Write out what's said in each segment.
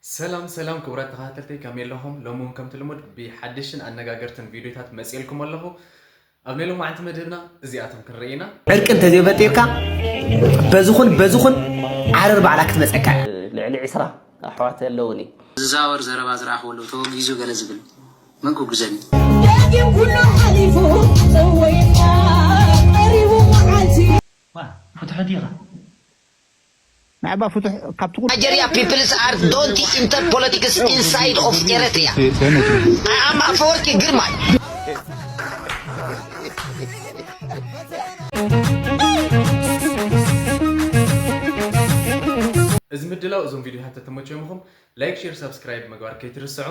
ሰላም ሰላም ክቡራት ተኸታተልተይ፣ ከመይ ኣለኹም? ሎሚ እውን ከምቲ ልሙድ ብሓደሽን ኣነጋገርትን ቪድዮታት መፂኤልኩም ኣለኹ። ኣብ ናይ ሎማዓንቲ መደብና እዚኣቶም ክንርኢ ኢና። ዕርቂ እንተዘይበጢርካ በዝኹን በዝኹን ዓረር ባዕላ ክትመፀካ እያ። ልዕሊ ዒስራ ኣሕዋት ኣለውኒ። ዝዛወር ዘረባ ዝረኣኽዎ ኣለዉ፣ ተወጊዙ ገለ ዝብል መን ክውግዘኒ? ደጊም ኩሉ ሓሊፉ ጽወይና ቀሪቡ መዓልቲ። ፍትሑ ዲኻ? ንዓባ ፍቱሕ ካብቲ ቁ Nigeria peoples are don't enter politics inside of Eritrea. I am Afewerki Girmay. እዚ ምድላው እዞም ቪድዮታት ተተመቸሙኹም ላይክ፣ ሼር፣ ሳብስክራይብ ምግባር ከይትርስዑ።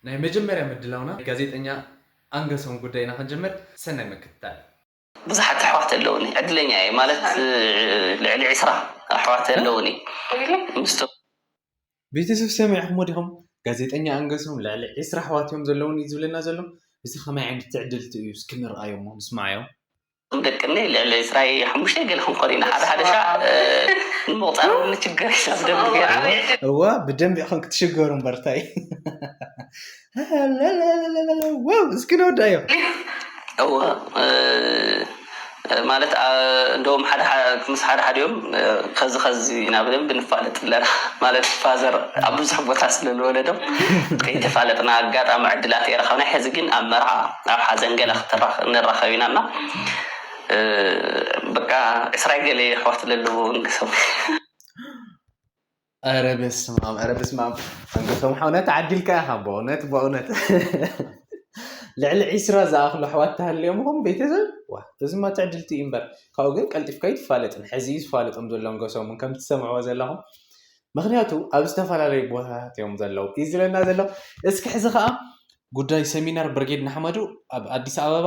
ናይ መጀመርያ ምድላውና ጋዜጠኛ ኣንገሶም ጉዳይ ኢና ክንጀምር። ሰናይ ምክትታል። ብዙሓት ኣሕዋት ኣለውኒ። ዕድለኛ እየ ማለት ልዕሊ ዒስራ ኣሕዋት ኣለውኒ። ምስቶም ቤተሰብ ሰሚዕኹም ዲኹም? ጋዜጠኛ ኣንገሶም ልዕሊ ዒስራ ኣሕዋት እዮም ዘለውኒ እዩ ዝብለና ዘሎ። እዚ ከመይ ዓይነት ትዕድልቲ እዩ? እስኪ ንርኣዮ እሞ ንስማዓዮ። ደቅኒ ልዕሊ ዒስራ ሓሙሽተ ገለ ክንኮን ኢና። ሓደ ሓደ ሻዕ ንምቑፃር እውን ንችገር ኢና ብደንቢ ገይርና። እዋ ብደንቢ ኢኹም ክትሽገሩ እምበር ታይ። ዋው እስኪ ንወዳዮ። እወ ማለት አ- እንደውም ሓደ ሐ- ምስ ሓደ ሓዲኦም እ፣ ከዚ ከዚ ኢና ብደንብ ንፋለጥ ኣለና። ማለት ፋዘር ኣብ ብዙሕ ቦታ ስለ ዝወለዶም ከይተፋለጥና ኣጋጣሚ ዕድላት የረኸብና። ሕዚ ግን ኣብ መርዓ ኣብ ሓዘን ገለ ክትራ- ንራኸብ ኢና እና እ፣ በቃ ዕስራይ ገለ ኣሕዋት ለለዎ እንግሰው ኧረ በስመ ኣብ፣ ኧረ በስመ ኣብ። ኣንገሶም ሓውና ተዓዲልካ ኢኻ በእውነት፣ በእውነት። ልዕሊ ዒስራ ዝኣኽሉ ኣሕዋት ተሃልዮም ኹም ቤተሰብ ዋ፣ እዚማ ትዕድልቲ እዩ እምበር። ካብኡ ግን ቀልጢፍካ ኣይትፋለጥን። ሕዚ እዩ ዝፋለጦም ዘሎ ኣንገሶም ከም ትሰምዕዎ ዘለኹም። ምኽንያቱ ኣብ ዝተፈላለዩ ቦታታት እዮም ዘለዉ እዩ ዝብለና ዘሎ። እስኪ ሕዚ ኸዓ ጉዳይ ሰሚናር ብርጌድ ንሓመዱ ኣብ ኣዲስ ኣበባ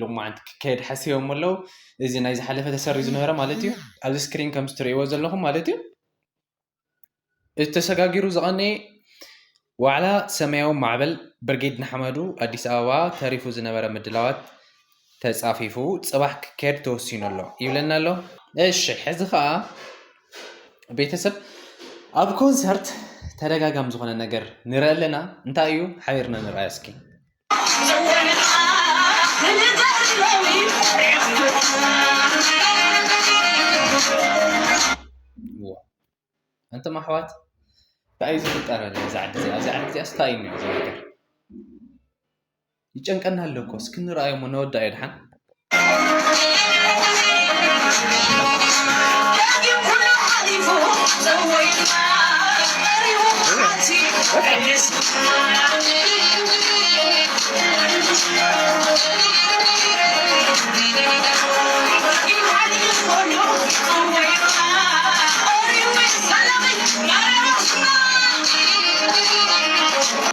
ሎማዓንቲ ክካየድ ሓሲቦም ኣለዉ። እዚ ናይ ዝሓለፈ ተሰሪዙ ዝነበረ ማለት እዩ። ኣብዚ ስክሪን ከም እትርእይዎ ዘለኹም ማለት እዩ። እቲ ተሰጋጊሩ ዝቐነየ ዋዕላ ሰማያዊ ማዕበል ብርጌድ ንሓመዱ ኣዲስ ኣበባ ተሪፉ ዝነበረ ምድላዋት ተጻፊፉ ጽባሕ ክካየድ ተወሲኑ ኣሎ ይብለና ኣሎ። እሺ ሕዚ ኸዓ ቤተሰብ ኣብ ኮንሰርት ተደጋጋሚ ዝኾነ ነገር ንርኢ ኣለና። እንታይ እዩ? ሓቢርና ንርኣዮ እስኪ። ዋ። ኣንቱም ኣሕዋት እንታይ እዩ ዝፍጠር ኣሎ? እዛ ዓዲ እዚኣ፣ እዛ ዓዲ እዚኣ ስታይ እዩ እዚ ነገር። ይጨንቀና ኣሎ እኮ። እስኪ ንርኣዮ እሞ ነወዳእዮ ድሓን።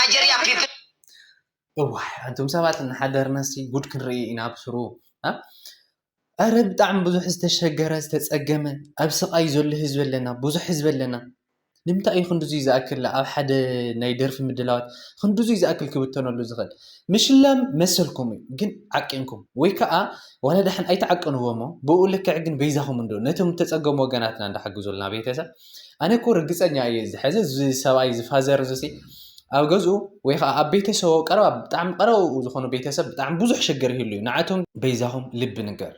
Nigeria people. እዋይ ኣንቱም ሰባት እናሓደርናሲ ጉድ ክንርኢ ኢና ኣብስሩ። ኣ? ኣረ ብጣዕሚ ብዙሕ ዝተሸገረ ዝተፀገመ ኣብ ስቓይ ዘሎ ህዝቢ ኣለና፣ ብዙሕ ህዝቢ ኣለና። ንምንታይ እዩ ክንድዙይ ዝኣክል ኣብ ሓደ ናይ ደርፊ ምድላዋት ክንድዙይ ዝኣክል ክብተነሉ ዝኽእል? ምሽላም መሰልኩም እዩ፣ ግን ዓቂንኩም ወይ ከዓ ዋላ ደሓን ኣይተዓቀንዎ እሞ ብኡ ልክዕ ግን በይዛኹም እንዶ ነቶም እተፀገሙ ወገናትና እንዳሓግዙልና ቤተሰብ። ኣነ እኮ ርግፀኛ እየ እዚ ሕዚ እዚ ሰብኣይ እዚ ፋዘር እዚ ሲ ኣብ ገዝኡ ወይ ከዓ ኣብ ቤተሰቦ ቀረባ ብጣዕሚ ቀረባኡ ዝኾኑ ቤተሰብ ብጣዕሚ ብዙሕ ሽግር ይህሉ እዩ። ንዓቶም በይዛኹም ልቢ ንገር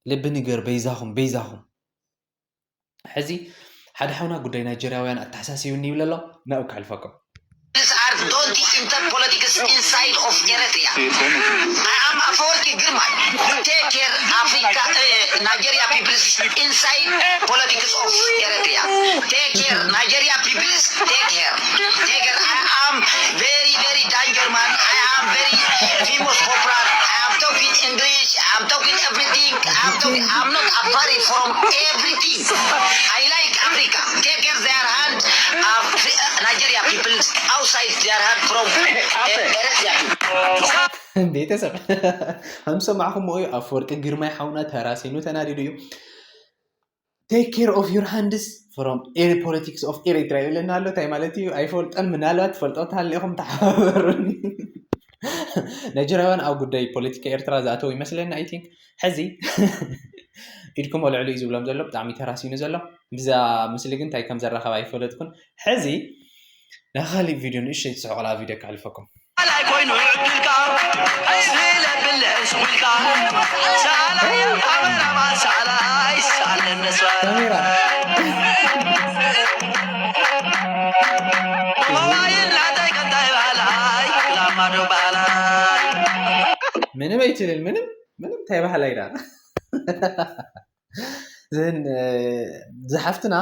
ልቢ ንገር በይዛኹም በይዛኹም። ሕዚ ሓደ ሓውና ጉዳይ ናይጀርያውያን ኣተሓሳሲብኒ ይብል ኣሎ ናብኡ ከሕልፈኩም። These are don't enter politics inside of Eritrea. I am Afewerki Girmay. Take care Africa, uh, Nigeria people inside politics of Eritrea. Take care Nigeria people. Take care. Take care. I am very, very danger man. I am very famous corporal. I am talking English. I am talking everything. I am talking. I am not afraid from everything. I like Africa. Take care their hand. Uh, Nigeria people outside their hand from uh, Eritrea people. ቤተሰብ ከም ዝሰማዕኹምዎ እዩ። ኣፈወርቂ ግርማይ ሓውና ተራሲኑ ተናዲዱ እዩ። take care of your hands from Eri- politics of Eritrea ይብለና ኣሎ። እንታይ ማለት እዩ ኣይፈልጦን። ምናልባት ትፈልጦ ተሃሊኹም ተሓባበሩኒ። ናይጀርያውያን ኣብ ጉዳይ ፖለቲካ ኤርትራ ዝኣተው ይመስለኒ። I think ሕዚ ኢድኩም ኣልዕሉ እዩ ዝብሎም ዘሎ። ብጣዕሚ ተራሲኑ ዘሎ። ብዛ ምስሊ ግን እንታይ ከም ዘራኸብ ኣይፈለጥኩን። ሕዚ ናብ ካሊእ ቪድዮ፣ ንእሽተይ ትስሕቑላ ቪድዮ ከሕልፈኩም። ሳላይ ኮይኑ ዕድልካ፣ ሕዝቢ ለብልዕ ስጉልካ፣ ሳላይ ኣብ ካሜራማን፣ ሳላይ፣ ሳላይ ነስዋ። ካሜራ። ሞባይል ናተይ ከንታይ ባህላይ፣ ላማዶ ባህላይ። ምንም ኣይትብል፣ ምንም፣ ምንም እንታይ ባህላይ ዳ። ዝን ዝሓፍትና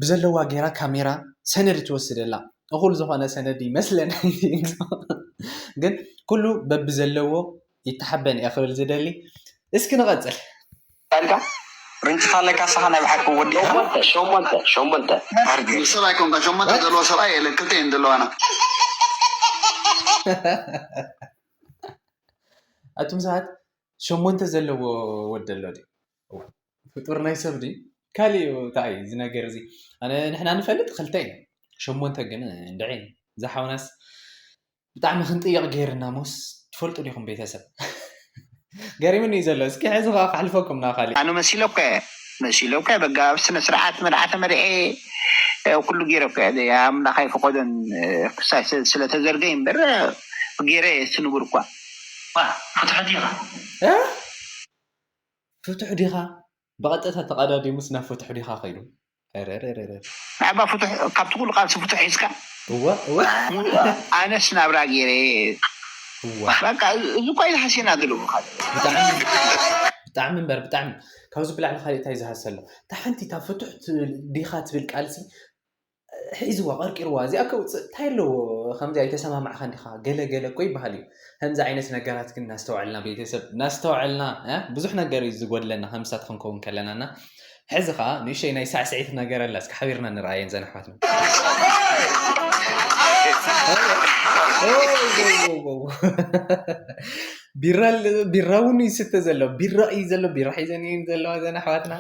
ብዘለዋ ገይራ ካሜራ ሰነድ ትወስደላ። እኹል ዝኾነ ሰነድ ይመስለን። ግን ኩሉ በብዘለዎ ይተሓበን እየ ክብል ዝደሊ። እስኪ ንቐፅል። ኣልካ ርንጭታ ኣለካ ንስኻ ናይ ብሓቂ ወዲ ኢኻ። ሸሞንተ ሸሞንተ ሸሞንተ ኣርግ። ንሰብ ኣይኮንካ ሸሞንተ ዘለዎ ሰብኣይ የለን ክልተ እየን ዘለዋና። ኣቱም ሰባት ሸሞንተ ዘለዎ ወዲ ኣሎ ድዩ? ፍጡር ናይ ሰብ ድዩ? ካሊእ እዩ። እንታይ እዩ እዚ ነገር እዚ? ኣነ ንሕና ንፈልጥ ክልተ እዩ። ሸሞንተ ግን እንድዒ ዝሓውናስ ብጣዕሚ ክንጥየቕ ገይርና ሞስ ትፈልጡ ዲኹም ቤተሰብ? ገሪምኒ እዩ ዘሎ። እስኪ ሕዚ ከዓ ከሕልፈኩም ናብ ካሊእ። ኣነ መሲለኩ እየ፣ መሲለኩ እየ። በጋ ኣብ ስነ ስርዓት መርዓ ተመርዔ፣ እ፣ ኩሉ ገይረ እኮ እየ። ኣምላኽ ኣይፈቐዶን፣ እ፣ ክሳይ ስለ- ስለተዘርገ እምበር፣ እ፣ ገይረ እየ እቲ ንቡር እኳ። ዋ፣ ፍትሑ ዲኻ? እ? ፍቱሕ ዲኻ? ብቐጥታ ተቐዳዲሙስ ናብ ፍቱሕ ዲኻ ከይዱ? ረረረረ። ናዕባ ፍቱሕ፣ ካብቲ ኩሉ ቃልሲ ፍቱሕ ሒዝካ? እወ፣ እወ። ኣነስ ናብራ ገይረ። እወ። በቃ፣ እዚ እኳ እዩ ሃሲና ዝልዎ ካልእ። ብጣዕሚ፣ ብጣዕሚ እምበር፣ ብጣዕሚ። ካብዚ ብላዕሊ ካልእ እንታይ ዝሃሰ ኣሎ? እታ ሓንቲ፣ እታ ፍቱሕ ትብል፣ ዲኻ ትብል ቃልሲ፣ ሒዝዋ፣ ቀርቂርዋ፣ እዚኣ ከውፅእ እንታይ ኣለዎ? ከምዚ ኣይተሰማማዕኻን ዲኻ? ገለ ገለ እኮ ይበሃል እዩ። ከምዚ ዓይነት ነገራት ግን እናስተውዐልና ቤተሰብ፣ እናስተውዐልና፣ እ? ብዙሕ ነገር እዩ ዝጎድለና ከም ምሳት ክንከውን ከለና። እና ሕዚ ኸዓ ንእሽተይ ናይ ሳዕስዒት ነገር ኣላ፣ እስኪ ሓቢርና ንርኣየን ዘን ኣሕዋትና። ቢራ ል- ቢራ እውን ይስተ ዘሎ፣ ቢራ እዩ ዘሎ፣ ቢራ ሒዘን እየን ዘለዋ ዘን ኣሕዋትና።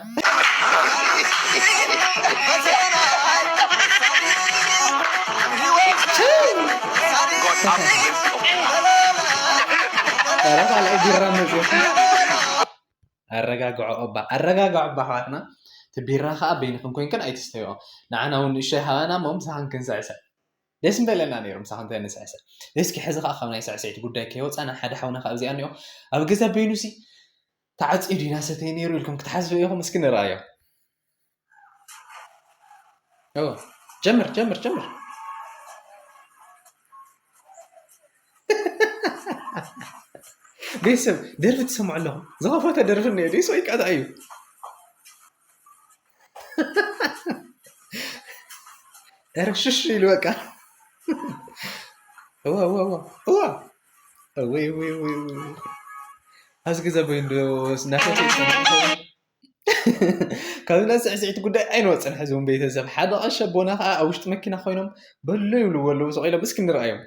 ኧረ ካልኣይ ቢራ መፅኡ። ኣረጋግዖ እባ፣ ኣረጋግዖ እባ ኣሕዋትና። እቲ ቢራ ከዓ በይንክን ኮይንክን ኣይትስተይኦ። ንዓና እውን ንእሽተይ ሃባና እሞ ምሳኽን ክንስዕስዕ። ደስ ምበለና ነይሩ ምሳኽን ተንስዕስዕ። እስኪ ሕዚ ከዓ ካብ ናይ ስዕስዒት ጉዳይ ከይወፃና ሓደ ሓውና ከዓ ኣብዚኣ እኒኦ። ኣብ ገዛ በይኑሲ ተዓፅዩ ድዩ እናሰተየ ነይሩ ኢልኩም ክትሓስቡ ኢኹም? እስኪ ንርኣዮ። ኦ፣ ጀምር፣ ጀምር፣ ጀምር። ቤተሰብ፣ ደርፊ ትሰምዑ ኣለኹም? ዝኸፈተ ደርፊ እኒኦ፣ ድዩ? ሰው ይቃጣ እዩ። ኧረ ሽሽ ኢሉ በቃ። እዋ፣ እዋ፣ እዋ፣ እዋ። እወይ፣ እወይ፣ እወይ፣ እወይ። ኣብዚ ገዛ በይኑ ዶ እናፈተየ ይጸንሕ ይኸውን? ካብ ናይ ስዕስዒት ጉዳይ ኣይንወፅን። ሕዚ እውን ቤተሰብ ሓደ ቀሺ ኣቦና ከዓ ኣብ ውሽጢ መኪና ኮይኖም በሎ ይብልዎ ኣለዉ። ስቕ ኢሎም እስኪ ንርኣዮም።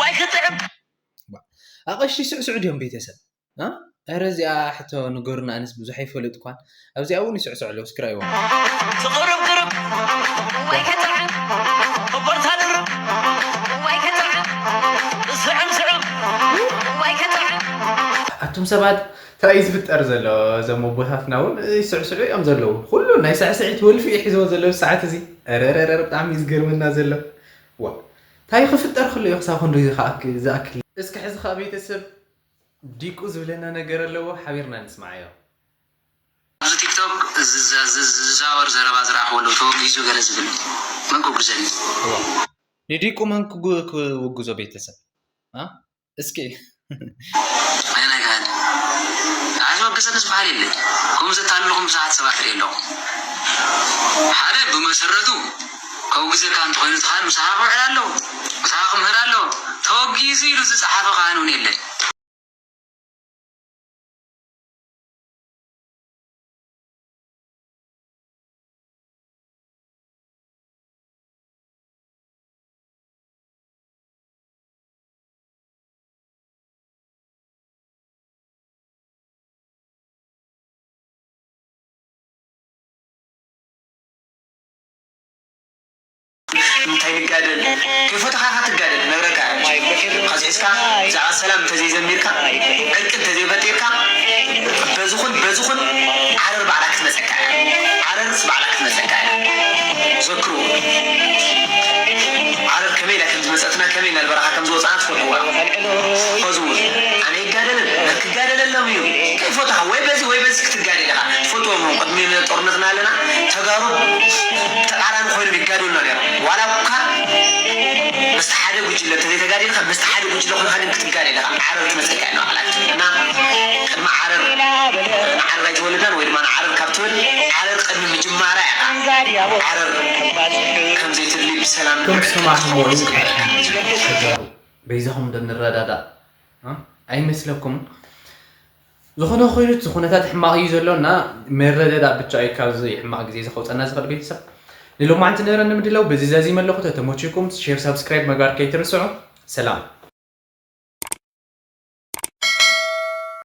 ዋይ ክጥዕም። ኣቐሺ ስዕስዑ ድዮም ቤተሰብ? እ? ኧረ እዚኣ ሕቶ ንገሩና፣ ኣነስ ብዙሕ ኣይፈልጥኳን። ኣብዚኣ እውን ይስዕስዑ ኣለዉ፣ እስኪ ረኣይዎም። ትቕርብ ቅርብ፣ ዋይ ከጥዕም፣ እቦርታ ድርብ፣ ዋይ ከጥዕም፣ ስዕም ስዕም፣ ዋይ ከጥዕም። ኣቱም ሰባት፣ እንታይ እዩ ዝፍጠር ዘሎ? እዞም ኣቦታትና እውን ይስዕስዑ እዮም ዘለዉ። ኩሉ ናይ ስዕስዒት ወልፊ እዩ ሒዝዎ ዘሎ ሰዓት እዚ። ኧረ፣ ኧረ፣ ኧረ፣ ብጣዕሚ እዩ ዝገርመና ዘሎ። ዋ፣ እንታይ ክፍጠር ከሎ እዩ ክሳብ ክንድዚ ዝኣክል? እስኪ ሕዚ ከዓ ቤተሰብ ዲቁ ዝብለና ነገር ኣለዎ፣ ሓቢርና ንስማዓዮ። ኣብዚ ቲክቶክ ዝዘ- ዝዘ- ዝዘዋወር ዘረባ ዝረኣኽዎ ኣሎ፣ ተወጊዙ ገለ ዝብል መን ክውግዘኒ? እዋ። ንዲቁ መን ክጉ- ክውግዞ ቤተሰብ? አ? እስኪ። ኣየናይ ካህን? ኣዝወገሰ ዝበሃል የለ። ከምኡ ዘታልልኹም ብዙሓት ሰባት ርኢ ኣለኹ። ሓደ ብመሰረቱ ከውግዘካ እንተኾይኑ እቲ ካህን ምሳኻ ክውዕል ኣለዎ፣ ምሳኻ ክምህር ኣለዎ። ተወጊዙ ኢሉ ዝጸሓፈ ካህን እውን የለን። እንታይ ንጋደል? ከይፈተኻ ኢኻ ትጋደል፣ ነግረካ። ካብዚ ሒዝካ ብዛዕባ ሰላም እንተዘይዘሚርካ፣ ዕርቂ እንተዘይፈጢርካ፣ በዝኹን በዝኹን ዓረር ባዕላ ክትመፀካ እያ። ዓረር ባዕላ ክትመፀካ እያ። ዘክሩ። ዓረር ከመይ ኢላ ከም ዝመፀትና፣ ከመይ ኢላ ንበረኻ ከም ዝወፃና ትፈልጥዋ። ሕዚ እውን ኣነ ይጋደልን ክጋደለሎም እዩ። ከይፈተኻ ወይ በዚ ወይ በዚ ክትጋደል ኢኻ። ትፈልጥዎም እዮም። ቅድሚ ጦርነትና ኣለና ተጋሩ ተቃራኒ ኮይኖም ይጋደሉና ነይሮም። ዋላ እኳ ምስቲ ሓደ ጉጅለ እንተዘይተጋዲልካ፣ ምስቲ ሓደ ጉጅለ ኮይንካ ግን ክትጋደል ኢኻ። ዓረር ትመፀካ እያ ንባዕላ። እና ቅድሚ ዓረር ንዓረር ኣይተወለድናን ወይ ድማ ንዓረር ካብ ትብል ዓረር ቅድሚ ምጅማራ ኢኻ ዓረር ከም ዘይትድሊ ብሰላም ቶም ሰማዕኹም ወይ ተጋሩ በይዛኹም ዶ ንረዳዳእ እ? ኣይመስለኩምን? ዝኾነ ኮይኑ እቲ ኩነታት ሕማቕ እዩ ዘሎ እና ምርድዳእ ብቻ እዩ ካብዚ ሕማቕ ግዜ እዚ ከውፀና ዝኽእል። ቤተሰብ ንሎማዕንቲ ነይረኒ ምድላው በዚ ዛዚመ ኣለኹ። ተተመችኩም ሼር ሳብስክራይብ ምግባር ከይትርስዑ። ሰላም።